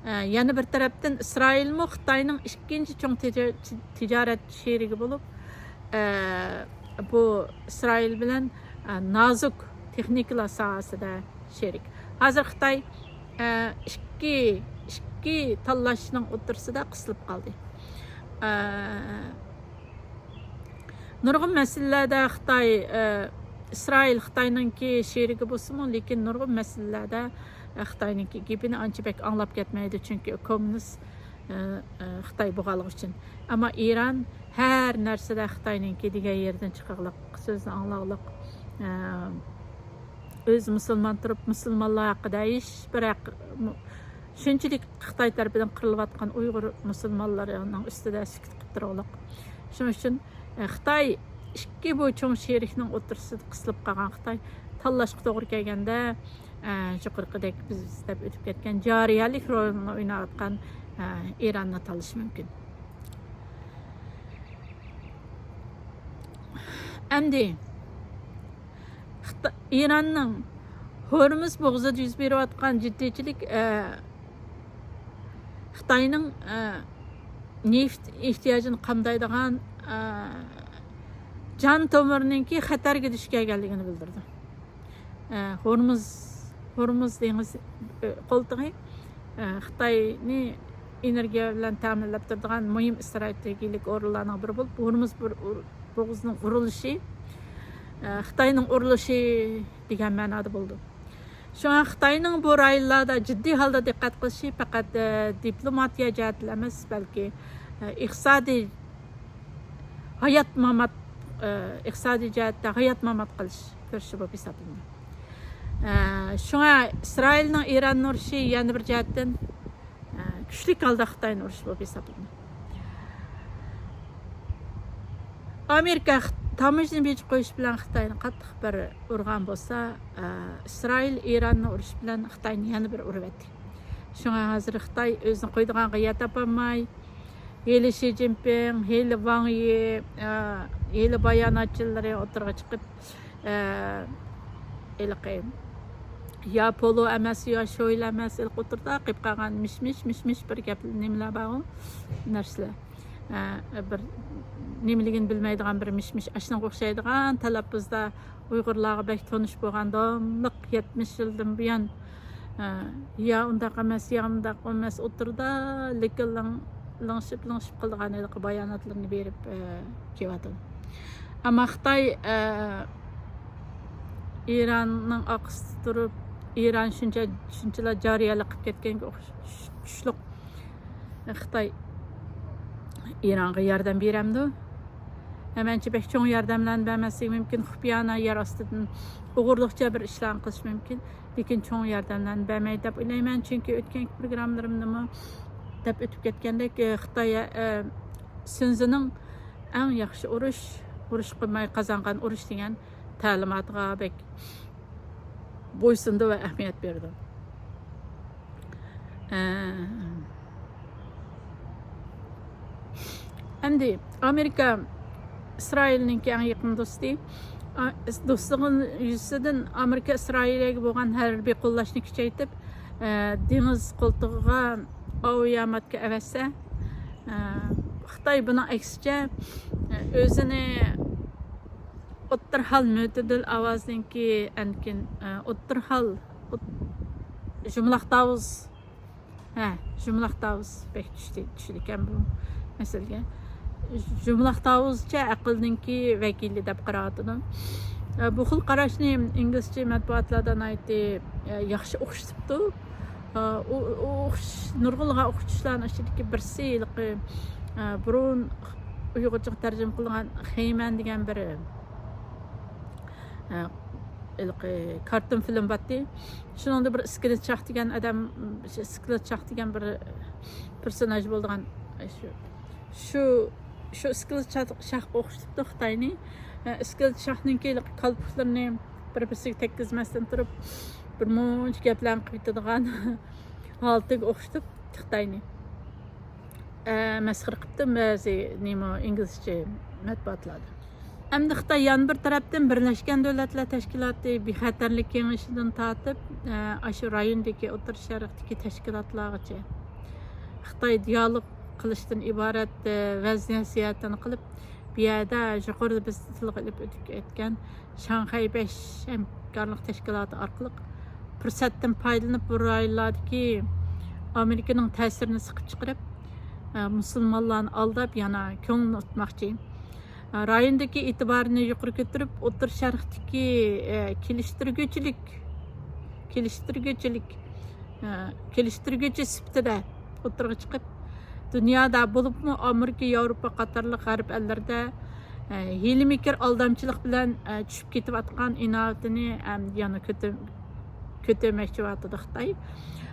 ئە، يەنە بىر تەرەپتىن، ئىسرائىلمۇ خىتاينىڭ ئىككىنچى چوڭ تىجا-، تىجارەت شېرىكى بولۇپ، ئە، بۇ ئىسرائىل بىلەن، ئە، نازۇك تېخنىكىلار ساھەسىدە شېرىك. ھازىر خىتاي، ئە، ئىككى، ئىككى تاللاشنىڭ ئوتتۇرىسىدا قىسىلىپ قالدى. ئە، نۇرغۇن مەسىلىلەردە خىتاي، ئە، ئىسرائىل خىتاينىڭكى شېرىكى بولسىمۇ، لېكىن نۇرغۇن مەسىلىلەردە، ئە، خىتاينىڭكى گېپىنى ئانچە بەك ئاڭلاپ كەتمەيدۇ، چۈنكى كوممۇنىست، ئە، ئە، خىتاي بولغانلىقى ئۈچۈن. ئەمما ئىران ھەر نەرسىدە خىتاينىڭكى دېگەن يېرىدىن چىقىغلىق، سۆزنى ئاڭلاغلىق، ئە، ئۆزى مۇسۇلمان تۇرۇپ، مۇسۇلمانلار ھەققىدە ھېچ بىر ھەق-، مۇ-، شۇنچىلىك خىتاي تەرىپىدىن قىرىلىۋاتقان ئۇيغۇر مۇسۇلمانلىرىنىڭ ئۈستىدە سۈكۈت قىلىپ تۇرغۇلۇق. شۇنىڭ ئۈچۈن، ئە، خىتاي ئىككى بۇ چوڭ شېرىكنىڭ ئوتتۇرىسىدا قىسىلىپ قالغان خىتاي تاللاشقا توغرا كەلگەندە، ئە، يۇقىرىقىدەك بىز دەپ ئۆتۈپ كەتكەن جارىيەلىك رولىنى ئويناۋاتقان، ئە، ئىراننى تاللىشى مۇمكىن. ئەمدى خىتا-، ئىراننىڭ ھورمۇز بوغۇزىدا يۈز بېرىۋاتقان جىددىيچىلىك، ئە، خىتاينىڭ، ئە، نېفىت ئېھتىياجىنى قامدايدىغان، ئە، جان تومۇرىنىڭكى خەتەرگە دۇچ كەلگەنلىكىنى بىلدۈردى. ئە، ھورمۇز، ھورمۇز دېڭىز، ئە، قولتۇقى، ئە، خىتاينى ئېنېرگىيە بىلەن تەمىنلەپ تۇرىدىغان مۇھىم ئىستراتېگىيەلىك ئورۇنلارنىڭ بىرى بولۇپ، ھورمۇز بىر ئۇر-، بوغۇزىنىڭ ئۇرۇلۇشى، ئە، خىتاينىڭ ئۇرۇلۇشى دېگەن مەنادا بولىدۇ. شۇڭا خىتاينىڭ بۇ رايونلاردا جىددىي ھالدا دىققەت قىلىشى پەقەت، ئە، دىپلوماتىيە جەھەتتىلا ئەمەس، بەلكى، ئە، ئىقتىسادىي ھايات مامات، ئە، ئىقتىسادىي جەھەتتە ھايات مامات قىلىش كۈرىشى بولۇپ ھېسابلىنىدۇ. ئە، شۇڭا ئىسرائىلنىڭ ئىراننى ئۇرۇشى يەنە بىر جەھەتتىن، ئە، كۈچلۈك ھالدا خىتاينى ئۇرۇش بولۇپ ھېسابلىنىدۇ. ئامېرىكا خىت-، تاموژنا بېجى قويۇش بىلەن خىتاينى قاتتىق بىر ئۇرغان بولسا، ئە، ئىسرائىل ئىراننى ئۇرۇش بىلەن خىتاينى يەنە بىر ئۇرۇۋەتتى. شۇڭا ھازىر خىتاي ئۆزىنى قويىدىغانغا يەر تاپالماي، ھېلى شى جىنپىڭ، ھېلى ۋاڭ يى، ئە، ھېلى باياناتچىلىرى ئوتتۇرىغا چىقىپ، ئە، ھېلىقى يا پولو ئەمەس، يا شويلى ئەمەس، ھېلىقى ئوتتۇرىدا قېلىپ قالغان مىش-مىش، مىش-مىش بىر گەپ، نېمىلەر بارغۇ، نەرسىلەر. ئە، بىر نېمىلىكىنى بىلمەيدىغان بىر مىش-مىش ئاشۇنىڭغا ئوخشايدىغان تەلەپپۇزدا ئۇيغۇرلارغا بەك تونۇش بولغان داۋاملىق يەتمىش يىلدىن بۇيان، ئە، يا ئۇنداق ئەمەس، يا ئۇنداق ئەمەس، ئوتتۇرىدا لېكىن لىڭ-، لىڭشىپ، لىڭشىپ قىلىدىغان ھېلىقى باياناتلىرىنى بېرىپ، ئە، كېلىۋاتىدۇ. ئەمما خىتاي، ئە، ئىراننىڭ ئارقىسىدا تۇرۇپ، ئىران شۇنچە، شۇنچىلا جارىيەلىك قىلىپ كەتكەنگە ئوخشاش كۈچلۈك خىتاي ئىرانغا ياردەم بېرەمدۇ؟ مەنچە بەك چوڭ ياردەملەرنى بەرمەسلىكى مۇمكىن. خۇپىيانە يەر ئاستىدىن ئوغرىلىقچە بىر ئىشلارنى قىلىشى مۇمكىن. لېكىن چوڭ ياردەملەرنى بەرمەيدۇ دەپ ئويلايمەن. چۈنكى ئۆتكەنكى پروگراممىلىرىمدىمۇ دەپ ئۆتۈپ كەتكەندەك، ئە، خىتاي، ئە، سۈنزىنىڭ ئەڭ ياخشى ئۇرۇش، ئۇرۇش قىلماي قازانغان ئۇرۇش دېگەن تەلىماتىغا بەك بويسۇنىدۇ ۋە ئەھمىيەت بېرىدۇ. ئە، ئەمدى ئامېرىكا ئىسرائىلنىڭكى ئەڭ يېقىن دوستى. ئا، دوستلۇقى يۈزىسىدىن ئامېرىكا ئىسرائىلگە بولغان ھەربىي قوللاشنى كۈچەيتىپ، ئە، دېڭىز قولتۇقىغا ئاۋىياماتكا ئەۋەتسە، ئە، خىتاي بۇنىڭ ئەكسىچە، ئە، ئۆزىنى ئوتتۇرا ھال مۆتىدىل ئاۋازدىنكى ئەنكىن، ئە، ئوتتۇرا ھال، ئوت-، جۇملاق تاۋۇز. ھە، جۇملاق تاۋۇز بەك چۈشتى، چۈشىدىكەن بۇ مەسىلىگە. جۇملاق تاۋۇزچە ئەقىلنىڭكى ۋەكىلى دەپ قاراۋاتىدۇ. بۇ خىل قاراشنى ئىنگلىزچە مەتبۇئاتلاردا ناھايىتى ياخشى ئوخشىتىپتۇ. ئۇ، ئۇ ئوخش-، نۇرغۇنلىغان ئوخشىتىشلارنىڭ ئىچىدىكى بىرسى ھېلىقى، بۇرۇن ئۇيغۇرچىغا تەرجىمە قىلىنغان خېيمەن دېگەن بىر، ھېلىقى كارتون فىلىم بارتى. شۇنىڭدا بىر ئىسكىلىت شاھ دېگەن ئادەم، ئىسكىلىت شاھ دېگەن بىر پېرسوناژ بولىدىغان، شۇ، شۇ، شۇ ئىسكىلىت شاھ-، شاھقا ئوخشىتىپتۇ خىتاينى. ئىسكىلىت شاھنىڭكى كالپۇكلىرىنى بىر-بىرسىگە تەگكۈزمەستىن تۇرۇپ، بىر مۇنچە گەپلەرنى قىلىۋېتىدىغان ھالىتىگە ئوخشىتىپ خىتاينى، ئە، مەسخىرە قىپتۇ بەزى نېمە ئىنگلىزچە مەتبۇئاتلاردا. ئەمدى خىتاي يەنە بىر تەرەپتىن بىرلەشكەن دۆلەتلەر تەشكىلاتى بىخەتەرلىك كېڭىشىدىن تارتىپ، ئە، ئاشۇ رايوندىكى ئوتتۇرا شەرقتىكى تەشكىلاتلارغىچە خىتاي دىيالوگ قىلىشتىن ئىبارەت، ئە، ۋەز نەسىھەتىنى قىلىپ، بۇ يەردە يۇقىرىدا بىز تىلغا ئېلىپ ئۆتۈپ ئۆتكەن شاڭخەي بەش ھەمكارلىق تەشكىلاتى ئارقىلىق پۇرسەتتىن پايدىلىنىپ، بۇ رايونلاردىكى ئامېرىكىنىڭ تەسىرىنى سىقىپ چىقىرىپ، ئە، مۇسۇلمانلارنى ئالداپ، يەنە كۆڭلىنى ئۇتماقچى. ئە، رايوندىكى ئېتىبارىنى يۇقىرى كۆتۈرۈپ، ئوتتۇرا شەرقتىكى، ئە، كېلىشتۈرگۈچىلىك، كېلىشتۈرگۈچىلىك، ئە، كېلىشتۈرگۈچى سۈپىتىدە ئوتتۇرىغا چىقىپ، دۇنيادا، بولۇپمۇ ئامېرىكا، ياۋروپا قاتارلىق غەرب ئەللىرىدە، ئە، ھىيلە-مىكىر، ئالدامچىلىق بىلەن، ئە، چۈشۈپ كېتىۋاتقان ئىناۋىتىنى، ئەم، يەنە كۆتۈر-، كۆتۈرمەكچى بولۇۋاتىدۇ خىتاي.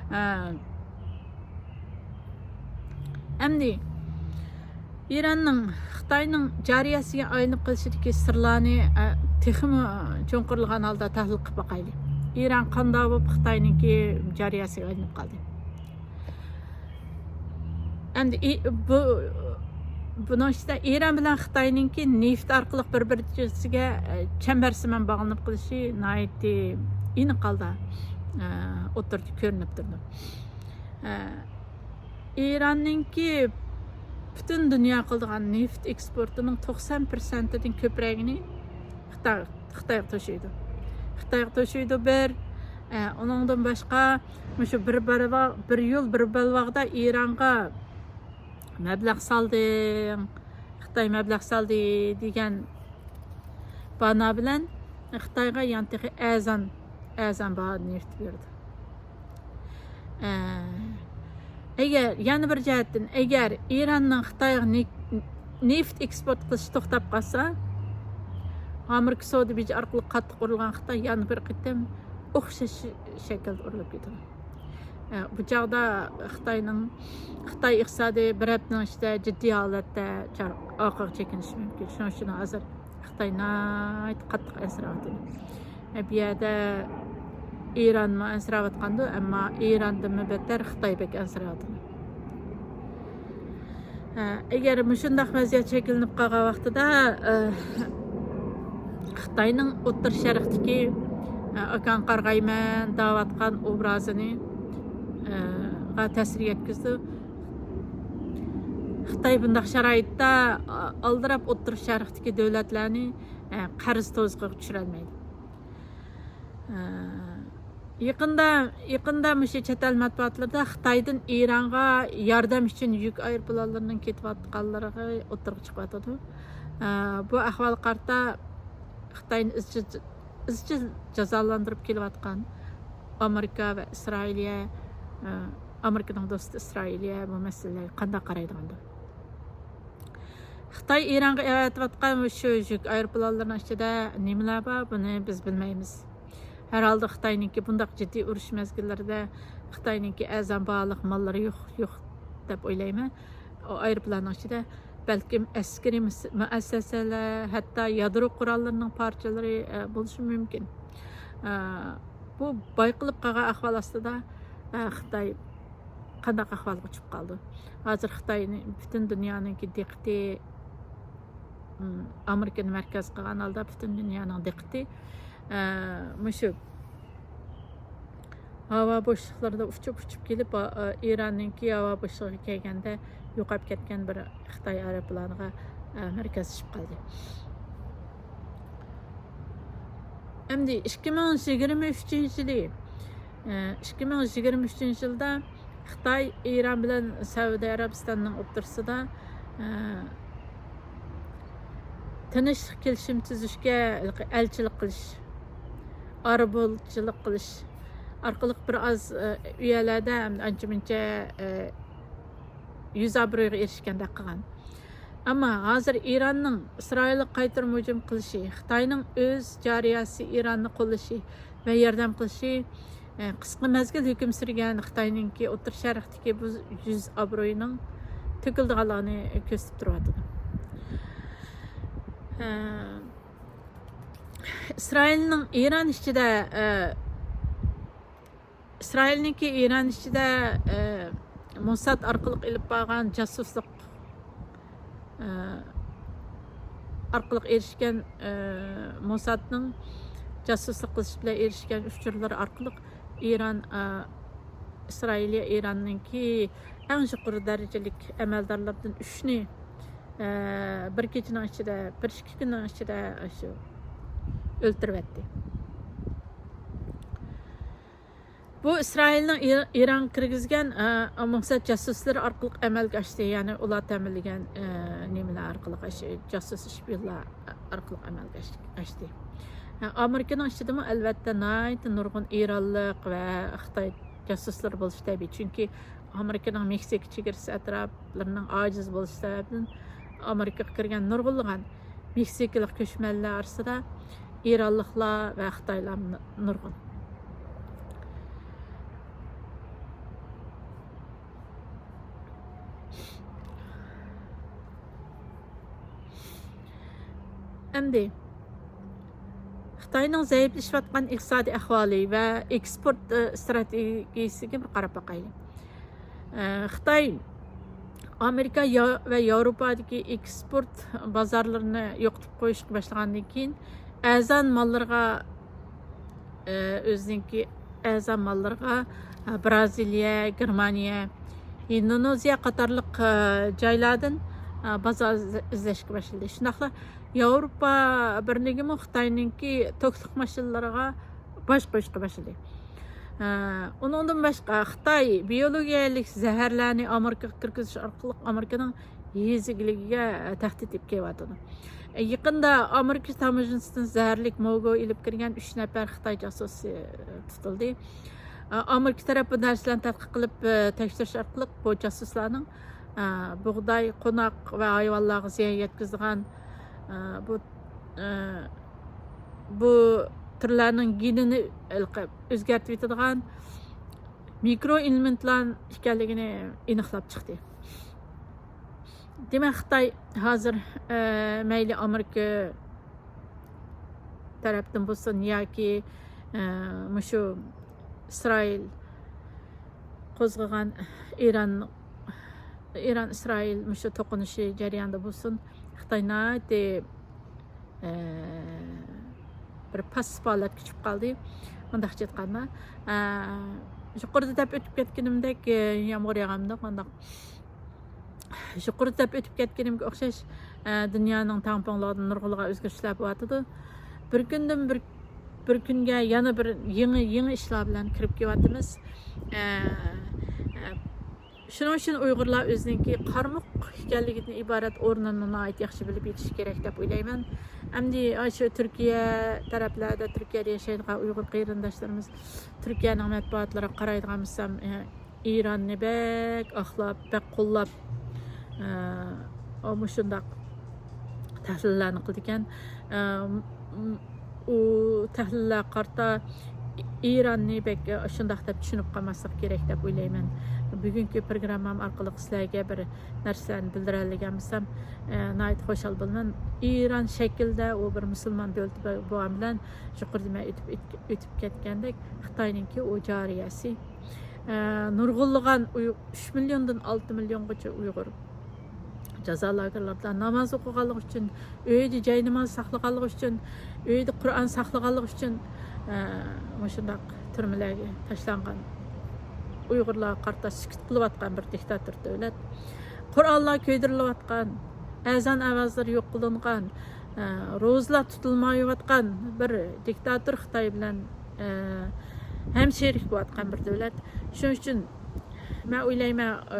ئە، ئەمدى ئىراننىڭ خىتاينىڭ جارىيەسىگە ئايلىنىپ قېلىشىدىكى سىرلارنى، ئە، تېخىمۇ چوڭقۇرلىغان ھالدا تەھلىل قىلىپ باقايلى. ئىران قانداق بولۇپ خىتاينىڭكى جارىيەسىگە ئايلىنىپ قالدى؟ ئەمدى ئى-، بۇ، بۇنىڭ ئىچىدە ئىران بىلەن خىتاينىڭكى نېفىت ئارقىلىق بىر-بىرسىگە، ئە، چەمبەرسىمان باغلىنىپ قېلىشى ناھايىتى ئېنىق ھالدا، ئە، ئوتتۇرىدا كۆرۈنۈپ تۇرىدۇ. ئە، ئىراننىڭكى پۈتۈن دۇنيا قىلىدىغان نېفىت ئېكسپورتىنىڭ توقسان پىرسەنتىدىن كۆپرەكىنى خىتاي، خىتايغا توشۇيدۇ. خىتايغا توشۇيدۇ بىر. ئە، ئۇنىڭدىن باشقا، مۇشۇ بىر بەلباغ، بىر يول بىر بەلباغدا ئىرانغا مەبلەغ سالدىڭ، خىتاي مەبلەغ سالدى دېگەن بانا بىلەن خىتايغا يەنە تېخى ئەرزان، ئەرزان باھادا نېفىت بېرىدۇ. ئە، ئەگەر، يەنە بىر جەھەتتىن، ئەگەر ئىراننىڭ خىتايغا نې-، نېفىت ئېكسپورت قىلىشى توختاپ قالسا، ئامېرىكا سودا بېجى ئارقىلىق قاتتىق ئۇرۇلغان خىتاي يەنە بىر قېتىم ئوخشاش شەكىلدە ئۇرۇلۇپ كېتىدۇ. ئە، بۇ چاغدا خىتاينىڭ، خىتاي ئىقتىسادى بىر ھەپتىنىڭ ئىچىدە جىددىي ھالەتتە چار-، ئارقىغا چېكىنىشى مۇمكىن. شۇنىڭ ئۈچۈن ھازىر خىتاي ناھايىتى قاتتىق ئەنسىرەۋاتىدۇ. ئە، بۇ يەردە ئىرانمۇ ئەنسىرەۋاتقاندۇ، ئەمما ئىراندىنمۇ بەتتەر خىتاي بەك ئەنسىرەۋاتىدۇ. ئە، ئەگەر مۇشۇنداق ۋەزىيەت شەكىللىنىپ قالغان ۋاقتىدا، ئە، خىتاينىڭ ئوتتۇرا شەرقتىكى، ئە، ئاكاڭ قارغايمەن دەۋاتقان ئوبرازىنى، ئە، غا تەسىر يەتكۈزىدۇ. خىتاي بۇنداق شارائىتتا، ئە، ئالدىراپ ئوتتۇرا شەرقتىكى دۆلەتلەرنى، ئە، قەرز توزىقىغا چۈشۈرەلمەيدۇ. ئە، يېقىندا، يېقىندا مۇشۇ چەت ئەل مەتبۇئاتلىرىدا خىتايدىن ئىرانغا ياردەم ئۈچۈن يۈك ئايروپىلانلىرىنىڭ كېتىۋاتقانلىقى ئوتتۇرىغا چىقىۋاتىدۇ. ئە، بۇ ئەھۋالغا قارىتا خىتاينى ئىزچىل، ئىزچىل جازالاندۇرۇپ كېلىۋاتقان ئامېرىكا ۋە ئىسرائىلىيە، ئە، ئامېرىكىنىڭ دوستى ئىسرائىلىيە بۇ مەسىلىلەرگە قانداق قارايدىغاندۇ؟ خىتاي ئىرانغا ئەۋەتىۋاتقان مۇشۇ يۈك ئايروپىلانلىرىنىڭ ئىچىدە نېمىلەر بار، بۇنى بىز بىلمەيمىز. ھەر ھالدا خىتاينىڭكى بۇنداق جىددىي ئۇرۇش مەزگىللىرىدە خىتاينىڭكى ئەرزان باھالىق ماللىرى يوق، يوق دەپ ئويلايمەن. ئۇ ئايروپىلاننىڭ ئىچىدە بەلكىم ئەسكىرىي مۇس-، مۇئەسسەسەلەر، ھەتتا يادرو قوراللىرىنىڭ پارچىلىرى، ئە، بولۇشى مۇمكىن. ئە، بۇ بايقىلىپ قالغان ئەھۋال ئاستىدا، ئە، خىتاي قانداق ئەھۋالغا چۈشۈپ قالدى؟ ھازىر خىتاينى پۈتۈن دۇنيانىڭكى دىققىتى، ئىم، ئامېرىكىنى مەركەز قىلغان ھالدا پۈتۈن دۇنيانىڭ دىققىتى، ئە، مۇشۇ ھاۋا بوشلۇقلىرىدا ئۇچۇپ، ئۇچۇپ كېلىپ، ئا، ئا، ئىراننىڭكى ھاۋا بوشلۇقىغا كەلگەندە يوقاپ كەتكەن بىر خىتاي ئايروپىلانىغا، ئە، مەركەزلىشىپ قالدى. ئەمدى ئىككى مىڭ يىگىرمە ئۈچىنچى يىلى، ئە، ئىككى مىڭ يىگىرمە ئۈچىنچى يىلدا خىتاي ئىران بىلەن سەئۇدى ئەرەبىستاننىڭ ئوتتۇرىسىدا، ئە، تىنچلىق كېلىشىم تۈزۈشكە ئەلچىلىك قىلىش، ئارىبۇلغىچىلىق قىلىش ئارقىلىق بىر ئاز، ئە، ئۇ يەرلەردە ئانچە مۇنچە، ئە، يۈز ئابرۇيغا ئېرىشكەندەك قىلغان. ئەمما ھازىر ئىراننىڭ ئىسرائىلغا قايتۇرما ھۇجۇم قىلىشى، خىتاينىڭ ئۆز جارىيەسى ئىراننى قوللىشى ۋە ياردەم قىلىشى، ئە، قىسقا مەزگىل ھۆكۈم سۈرگەن خىتاينىڭكى ئوتتۇرا شەرقتىكى بۇ يۈز ئابرۇينىڭ تۆكۈلىدىغانلىقىنى كۆرسىتىپ تۇرۇۋاتىدۇ. ئە، ئىسرائىلنىڭ ئىران ئىچىدە، ئە، ئىسرائىلنىڭكى ئىران ئىچىدە، ئە، موساد ئارقىلىق ئېلىپ بارغان جاسۇسلۇق، ئە، ئارقىلىق ئېرىشكەن، ئە، موسادنىڭ جاسۇسلۇق قىلىش بىلەن ئېرىشكەن ئۇچۇرلىرى ئارقىلىق ئىران، ئە، ئىسرائىلىيە ئىراننىڭكى ئەڭ يۇقىرى دەرىجىلىك ئەمەلدارلىرىدىن ئۈچنى، ئە، بىر كېچىنىڭ ئىچىدە، بىر ئىككى كۈننىڭ ئىچىدە شۇ ئۆلتۈرۈۋەتتى. بۇ ئىسرائىلنىڭ ئىر-، ئىرانغا كىرگۈزگەن، ئە، موساد جاسۇسلىرى ئارقىلىق ئەمەلگە ئاشتى. يەنى ئۇلار تەمىنلىگەن، ئە، نېمىلەر ئارقىلىق ئاش-، جاسۇس شپىيونلار ئارقىلىق ئەمەلگە ئاش-، ئاشتى. ئە، ئامېرىكىنىڭ ئىچىدىمۇ ئەلۋەتتە ناھايىتى نۇرغۇن ئىرانلىق ۋە خىتاي جاسۇسلىرى بولۇشى تەبىئىي. چۈنكى ئامېرىكىنىڭ مېكسىكا چېگرىسى ئەتراپلىرىنىڭ ئاجىز بولۇشى سەۋەبىدىن ئامېرىكىغا كىرگەن نۇرغۇنلىغان مېكسىكىلىق كۆچمەنلەر ئارىسىدا ئىرانلىقلار ۋە خىتايلار نۇرغۇن. ئەمدى خىتاينىڭ زەئىپلىشىۋاتقان ئىقتىسادىي ئەھۋالى ۋە ئېكسپورت، ئە، ئىستراتېگىيىسىگە بىر قاراپ باقايلى. ئە، خىتاي ئامېرىكا يا-، ۋە ياۋروپادىكى ئېكسپورت بازارلىرىنى يوقىتىپ قويۇشقا باشلىغاندىن كېيىن، ئەرزان ماللىرىغا، ئە، ئۆزىنىڭكى ئەرزان ماللىرىغا، ئە، برازىلىيە، گېرمانىيە، ئىندونېزىيە قاتارلىق، ئە، جايلاردىن، ئە، بازار ئىز-، ئىزدەشكە باشلىدى. شۇنداقلا ياۋروپا بىرلىكىمۇ خىتاينىڭكى توكلۇق ماشىنىلىرىغا باج قويۇشقا باشلىدى. ئە، ئۇنىڭدىن باشقا، خىتاي بىيولوگىيەلىك زەھەرلەرنى ئامېرىكىغا كىرگۈزۈش ئارقىلىق ئامېرىكىنىڭ يېزا ئىگىلىكىگە تەھدىت ئېلىپ كېلىۋاتىدۇ. يېقىندا ئامېرىكا تاموژنىسىدىن زەھەرلىك موگو ئېلىپ كىرگەن ئۈچ نەپەر خىتاي جاسۇسى تۇتۇلدى. ئامېرىكا تەرەپ بۇ نەرسىلەرنى تەتقىق قىلىپ، تەكشۈرۈش ئارقىلىق بۇ جاسۇسلارنىڭ بۇغداي، قوناق ۋە ھايۋانلارغا زىيان يەتكۈزىدىغان، بۇ، بۇ تۈرلەرنىڭ گېنىنى ئۆزگەرتىۋېتىدىغان مىكرو ئېلېمېنتلار ئىكەنلىكىنى ئېنىقلاپ چىقتى. دېمەك، خىتاي ھازىر، ئە، مەيلى ئامېرىكا تەرەپتىن بولسۇن ياكى، ئە، مۇشۇ ئىسرائىل قوزغىغان ئىران، ئىران ئىسرائىل مۇشۇ توقۇنۇشى جەريانىدا بولسۇن، خىتاي ناھايىتى ئە، بىر پاسسىپ ھالەتكە چۈشۈپ قالدى. مۇنداقچە ئېيتقاندا، ئە، يۇقىرىدا دەپ ئۆتۈپ كەتكىنىمدەك، ئە، يامغۇر ياغامدۇ، مۇنداق. يۇقىرىدا دەپ ئۆتۈپ كەتكىنىمگە ئوخشاش، ئە، دۇنيانىڭ تەڭپۇڭلۇقىدا نۇرغۇنلىغان ئۆزگىرىشلەر بولۇۋاتىدۇ. بىر كۈندىن بىر، بىر كۈنگە يەنە بىر يېڭى، يېڭى ئىشلار بىلەن كىرىپ كېلىۋاتىمىز. ئە، ئە، شۇنىڭ ئۈچۈن ئۇيغۇرلار ئۆزىنىڭكى قارمۇق ئىكەنلىكىدىن ئىبارەت ئورنىنى ناھايىتى ياخشى بىلىپ يېتىشى كېرەك دەپ ئويلايمەن. ئەمدى ئاشۇ تۈركىيە تەرەپلەردە، تۈركىيەدە ياشايدىغان ئۇيغۇر قېرىنداشلىرىمىز تۈركىيەنىڭ مەتبۇئاتلىرىغا قارايدىغان بولسام، ئە، ئىراننى بەك ئاقلاپ، بەك قوللاپ، ئە، مۇشۇنداق تەھلىللەرنى قىلىدىكەن. ئە، ئۇ تەھلىللەرگە قارىتا ئىراننى بەك شۇنداق دەپ چۈشىنىپ قالماسلىق كېرەك دەپ ئويلايمەن. بۈگۈنكى پروگراممام ئارقىلىق سىلەرگە بىر نەرسىلەرنى بىلدۈرەلىگەن بولسام، ئە، ناھايىتى خۇشال بولىمەن. ئىران شەكلىدە ئۇ بىر مۇسۇلمان دۆلىتى بولغان بىلەن، يۇقىرىدا مەن ئۆتۈپ، ئۆتۈپ كەتكەندەك، خىتاينىڭكى ئۇ جارىيەسى، ئە، نۇرغۇنلىغان ئۇي-، ئۈچ مىليوندىن ئالتە مىليونغىچە ئۇيغۇر جازا لاگېرلىرىدا ناماز ئوقۇغانلىقى ئۈچۈن، ئۆيىدە جايناماز ساقلىغانلىقى ئۈچۈن، ئۆيىدە قۇرئان ساقلىغانلىقى ئۈچۈن، ئە، مۇشۇنداق تۈرمىلەرگە تاشلانغان ئۇيغۇرلارغا قارىتا سۈكۈت قىلىۋاتقان بىر دىكتاتور دۆلەت. قۇرئانلار كۆيدۈرۈلۈۋاتقان، ئەزان ئاۋازلىرى يوق قىلىنغان، ئە، روزىلار تۇتۇلمايۋاتقان بىر دىكتاتور خىتاي بىلەن، ئە، ھەمشېرىك بولۇۋاتقان بىر دۆلەت. شۇنىڭ ئۈچۈن مەن ئويلايمەن، ئە،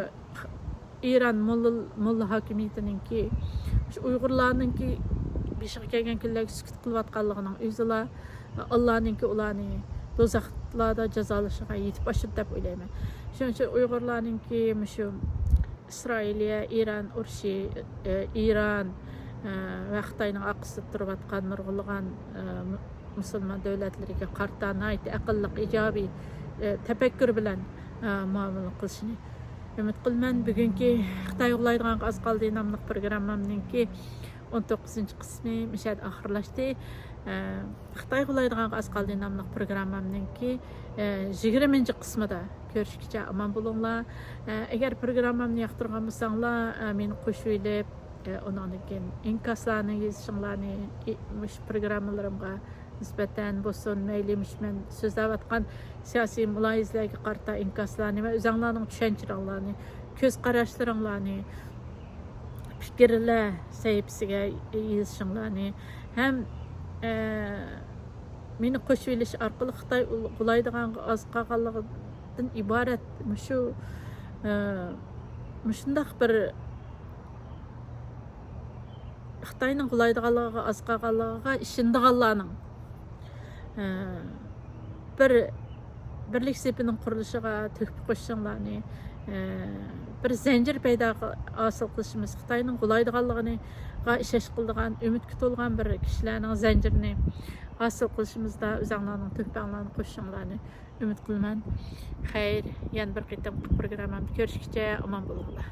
ئىران موللا، موللا ھاكىمىيىتىنىڭكى، شۇ ئۇيغۇرلارنىڭكى بېشىغا كەلگەن كۈنلەرگە سۈكۈت قىلىۋاتقانلىقىنىڭ ئۆزىلا ئاللانىڭكى ئۇلارنى دوزاخلاردا جازالىشىغا يېتىپ ئاشىدۇ دەپ ئويلايمەن. شۇنىڭ ئۈچۈن ئۇيغۇرلارنىڭكى مۇشۇ ئىسرائىلىيە، ئىران ئۇرۇشى، ئىران ۋە خىتاينىڭ ئارقىسىدا تۇرۇۋاتقان نۇرغۇنلىغان مۇسۇلمان دۆلەتلىرىگە قارىتا ناھايىتى ئەقىللىق، ئىجابىي تەپەككۇر بىلەن مۇئامىلە قىلىشىنى ئۈمىد قىلىمەن. بۈگۈنكى خىتاي غۇلايدىغانغا ئاز قالدى ناملىق پروگراممامنىڭكى ئون توققۇزىنچى قىسمى مۇشۇ يەردە ئاخىرلاشتى. خىتاي غۇلايدىغانغا ئاز قالدى ناملىق پروگراممامنىڭكى يىگىرمىنچى قىسمىدا كۆرۈشكىچە ئامان بولۇڭلار. ئەگەر پروگراممامنى ياقتۇرغان بولساڭلار، مېنى قوشۇۋېلىپ، ئۇنىڭدىن كېيىن ئىنكاسلارنى يېزىشىڭلارنى، مۇشۇ پروگراممىلىرىمغا نىسبەتەن بولسۇن، مەيلى مۇشۇ مەن سۆزلەۋاتقان سىياسىي مۇلاھىزىلەرگە قارىتا ئىنكاسلارنى ۋە ئۆزەڭلارنىڭ چۈشەنچىلىرىڭلارنى، كۆز قاراشلىرىڭلارنى پىكىرلەر سەھىپىسىگە يېزىشىڭلارنى ھەم، ئە، مېنى قوشۇۋېلىش ئارقىلىق خىتاي غۇلايدىغانغا ئاز قالغانلىقىدىن ئىبارەت مۇشۇ، ئە، مۇشۇنداق بىر خىتاينىڭ غۇلايدىغانلىقىغا ئاز قالغانلىقىغا ئىشىنىدىغانلارنىڭ، ئە، بىر بىرلىك سېپىنىڭ قۇرۇلۇشىغا تۆھپە قوشۇشۇڭلارنى، ئە، بىر زەنجىر پەيدا ھاسىل قىلىشىمىز، خىتاينىڭ غۇلايدىغانلىقىغا ئىشەنچ قىلىدىغان، ئۈمىدكە تولغان بىر كىشىلەرنىڭ زەنجىرىنى ھاسىل قىلىشىمىزدا ئۆزەڭلارنىڭ تۆھپەڭلارنى قوشۇشۇڭلارنى ئۈمىد قىلىمەن. خەير، يەنە بىر قېتىمقى پروگراممامدا كۆرۈشكىچە ئامان بولۇڭلار.